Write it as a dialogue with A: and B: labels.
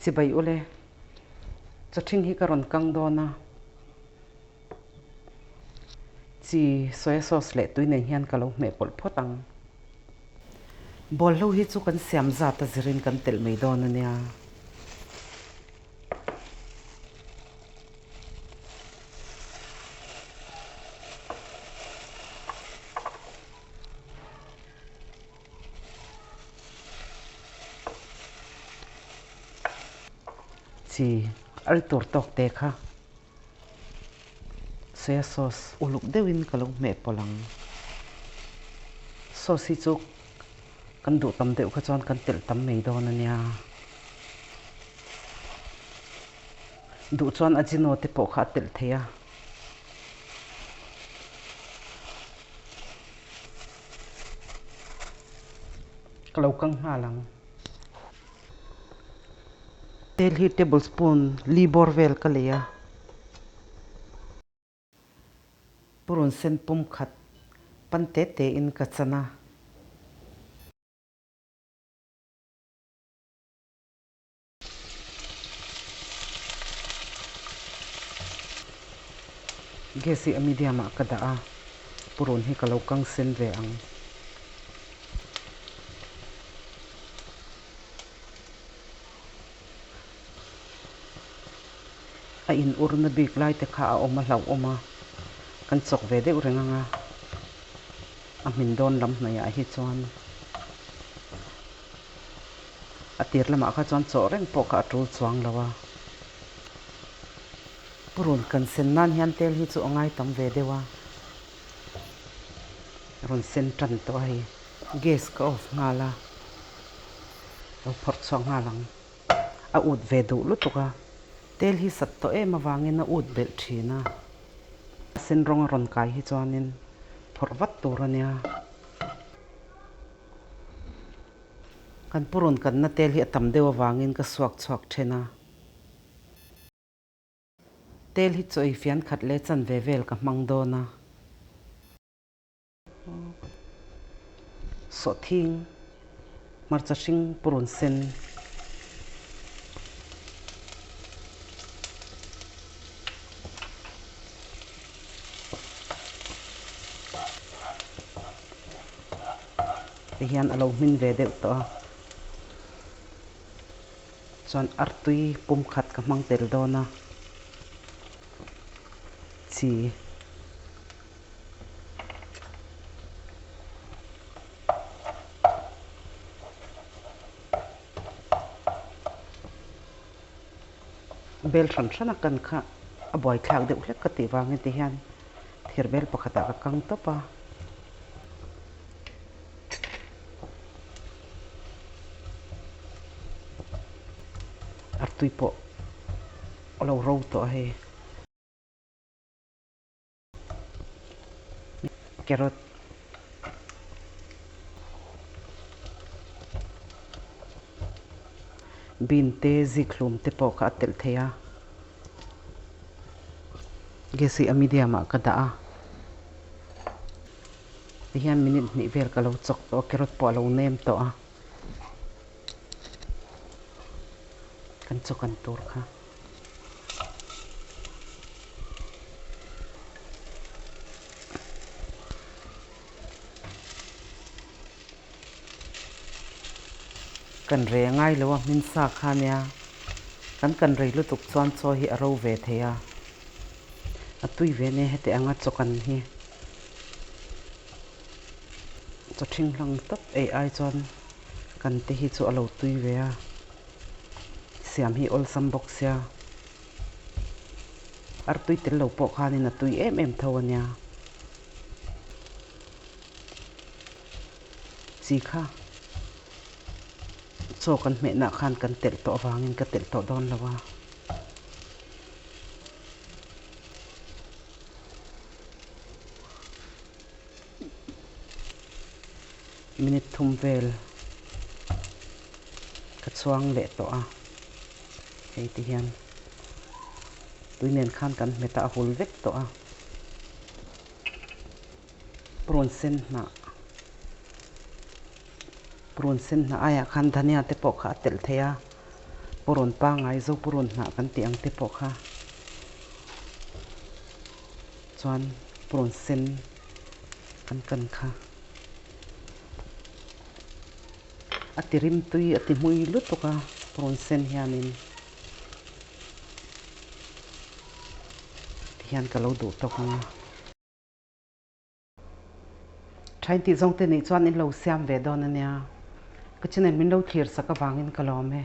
A: Chibai ule, chawṭhing hi ka rawn kang dawn a, chi soya sauce leh tui nen hian ka lo hmeh pawlh phawt ang. Bawlhlo hi chu kan siam zat a zirin kan telh mai dawn a nia. Chi a ri tur tawk te kha soya sauce uluk deuhin ka lo hmeh pawlh ang. Sauce hi chu kan duh tam deuh kha chuan kan telh tam mai dawn a nia. Duh chuan ajino te pawh kha a telh thei a. Ka lo kang nghal ang. Tel hi tablespoon li bawr vel ka lei a. Purun sen pum khat pan te te in ka chan a. Gas hi a medium ah ka dah a, purun hi ka lo kang sen ve ang. A in urna bik lai te kha a awm a hlauhawm a, kan chawk ve deuh reng ang a, a hmin dawn lam hnuaiah hi chuan. A tir lamah kha chuan chawh reng pawh kha a tul chuang lo a. Purun kan sen nan hian tel hi chu a ngai tam ve deuh a, rawn sen tan tawh a hei. Gas ka off nghal a, lo phawrh chhuak nghal ang. A ut ve duh lutuk a, tel hi sat tawh em avangin a ut belh thin a. A sen rawng a rawn kai hi chuanin phawrh vat tur a nia. Kan purun kanna tel hi a tam deuh avangin ka suak chhuak then a. Tel hi chawi fian khat leh chanve vel ka hmang dawn a. Sawhthing, hmarcha hring purun sen. Ti hian a lo hmin ve deuh tawh a, chuan artui pum khat ka hmang tel dawn a, chi bel hran hran a kan kha a buaithlak deuh hlek ka tih vangin ti hian thir bel pakhatah ka kang tawp a. Artui pawh a lo ro tawh a hei. Carrot bean te zikhlum te pawh kha a telh thei a. Gas hi a medium ah ka dah a. Tihian minute hnih vel ka lo chawk tawh a, carrot pawh a lo nem tawh a, kan chawk an tur kha. Kan rei a ngai lo a, hmin sa kha nia, kan kan rei lutuk chuan chaw hi a ro ve thei a. A tui ve nia heti anga chaw kan hi chaw thing hlang tawp ei ai chuan kan te hi chu a lo tui ve a, siam hi awlsam bawk sia, artui tel lo pawh khanin a tui em em tho a nia. Chi kha chaw kan hmehna khan kan telh tawh avangin ka telh tawh dawn lo a. Minute thum vel ka chhuang leh tawh a, hei ti hian tui nen khan kan hmet a, a hul vek tawh a. Prawn sen hnah prawn sen hnah aiah khan dhania te pawh kha a telh thei a. Purun pangai zo purun hnah kan tih ang te pawh kha chuan purun sen kan kan kha a ti rim tui a ti hmui lutuk a purun sen hianin tihian ka lo duh tawk ang a. Thain tih zawng te nih chuan in lo siam ve dawn a nia. Ka channel min lo thlir sak avangin ka lawm e.